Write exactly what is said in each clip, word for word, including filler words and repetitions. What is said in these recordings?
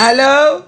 Hallo?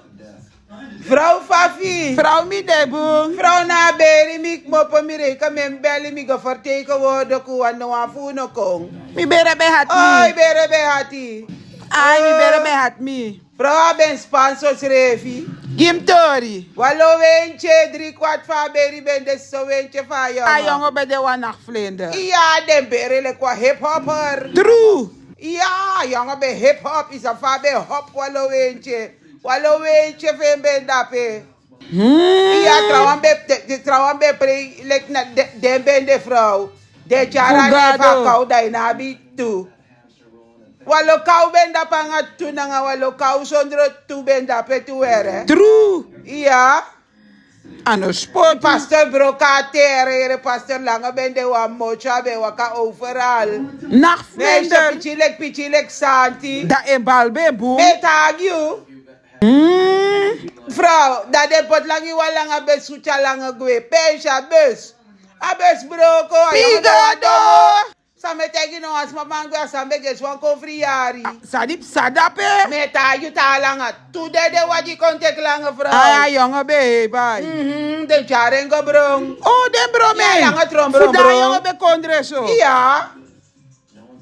Vrouw Fafi. Vrouw, mi de bun. Vrouw, na a beri mi kmopo, mi reika men beli, mi go vertegenwoordigen wan, no wan fu unu no kon. Mi bere ben hati. Oh, mi bere ben hati. Ai, mi bere ben hati mi. Vrouw, a ben span so srefi. Gi mi tori. Wan lo wentye, drie kwart fu a beri ben de so, wentye fu a yongo. A yongo ben de wan nachtvlinder. Iya, den bere leki wan hiphopper. True. Iya, a yongo ben hiphop, i sabi fa a ben hop, wan lo wentye. Wan lo wentye fu en ben de dape. Hmm. Iya, trawan ben, de, de trawan ben prei leki na de, den ben de, vrouw. Den tyari a nen fu a kaw, dan i no abi tu. Wan lo kaw ben de dape nanga tu, nanga wan lo kaw sondro tu ben de dape tu, were. True. Iya. A no spoti. Pastor Broka a tere, yere, Pastor Lange ben de wan motyo, a ben waka overal. Nachtvlinder. Mensen, pikin leki, pikin leki santi. Dan en bal ben bun. Mi e taigi yu. Mm. Vrouw, dan den poti Lange ini wan langa bus, sutu a Lange gwe. Pensi a bus. A bus broko, a yongo ben wan dongo. San mi e taigi, no wan sma man gwe, a sani ben gesi wan kon fri yari. A, san di psa dape? Mi e taigi yu, te a Lange tu dede, wagi kon teki Lange, vrouw. Ai, a yongo ben e bai. Mhm, den tyari en go bron. Oh, den bron en. Iya, Lange tron bron. Fu dan a yongo ben kon dreso. Iya.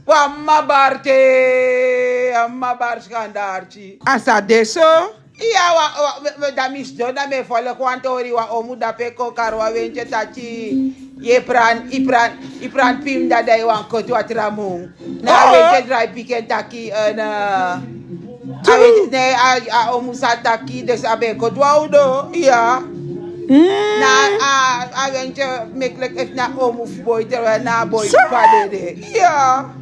Wan mama bari te, a mama bari sikandarti. A sa de so. Iya, wan, wan, mi, mi, dan mi sidon, dan mi e folok wan tori, wan omu dape kon kari wan wentye taki, yu e pran, i pran, i pran pim, dan dan i wani koti wan tra mun. Na a wentye drai piki en taki, eh, na, a wentye, ne, a, a omu sa taki, dus a ben koti wan udo, iya. Mm. Na a, a wentye meki leki efu na omu fu boi, terwijl na a boi p'pa dede. Iya.